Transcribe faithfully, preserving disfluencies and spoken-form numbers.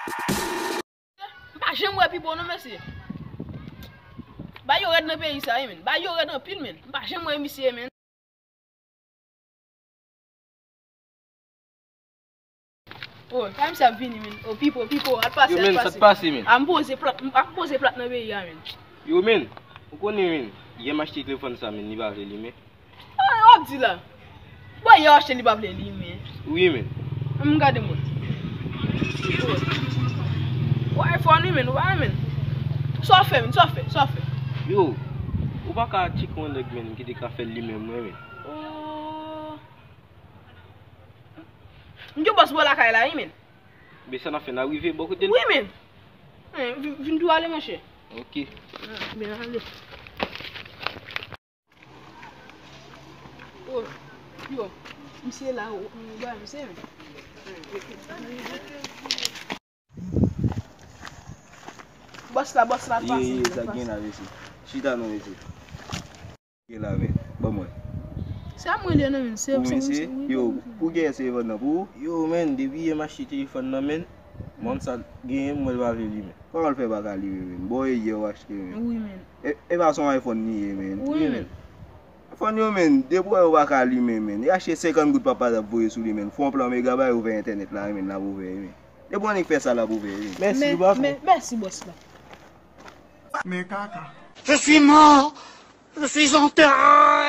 M pa janm wè Pipo non, mesye. Bagay yo rèd nan peyi sa, wi, men. Bagay yo rèd anpil, men. M pa janm wè misye, men. Oh, pa misye ap vini, men. Oh, Pipo, Pipo, al pase, al pase. Yo, men, sa k pase, men? A, m poze plat, m ap poze plat nan peyi a, men. Yo, men, ou konnen, men, yè m achte telefòn sa, men, li pa vle limen. Ah, w ap di la. Bon, yè w achte li pa vle limen. Wi, men. Ann gade mwen. Ou iPhone wi, men, ou pa, men. Sa w fè, men, sa w fè, sa w fè? Yo, ou pa ka tcheke yon nèg, men, ki te ka fè l limen mwen, men. Oh. M gen bòs bò lakay la, wi, men. Men sa n ap fè, n a rive bò kote l? Wi, men. Eh, vin, vin tou ale, monchè. Ok. Ah, ben, ale. Oh, yo, misye la, oh, oh, ba, misye, men. Bòs la, bòs la, pase, ye, ye, sa gen la, mesye. Chita non, mesye. Gen la, men. Ban mwen. Se a mwen li ye non, men. Se, se, se, wi, yo, wi, pou gen se vòt nan pou ou? Yo, men, depi yè m achte telefòn nan, men, mòn sa genyen, mwen l pa vle limen. Kòman l fè pa ka limen, men? Bon, e yè w achte, men. Wi, men. E, e pa se yon iPhone li ye, men. Wi, men. iPhone yo, men, depi w wè yo pa ka limen, men. E achte senkant goud papa t ap voye sou li, men. Fè yon plan mega ba yo ouvè entènèt la, men, l ap ouvè, men. Depi w annik fè sa, l ap ouvè, men. Mèsi, ou pa fè. Mèsi, bòs la. Men kaka. Je suis mort. Je suis en terre.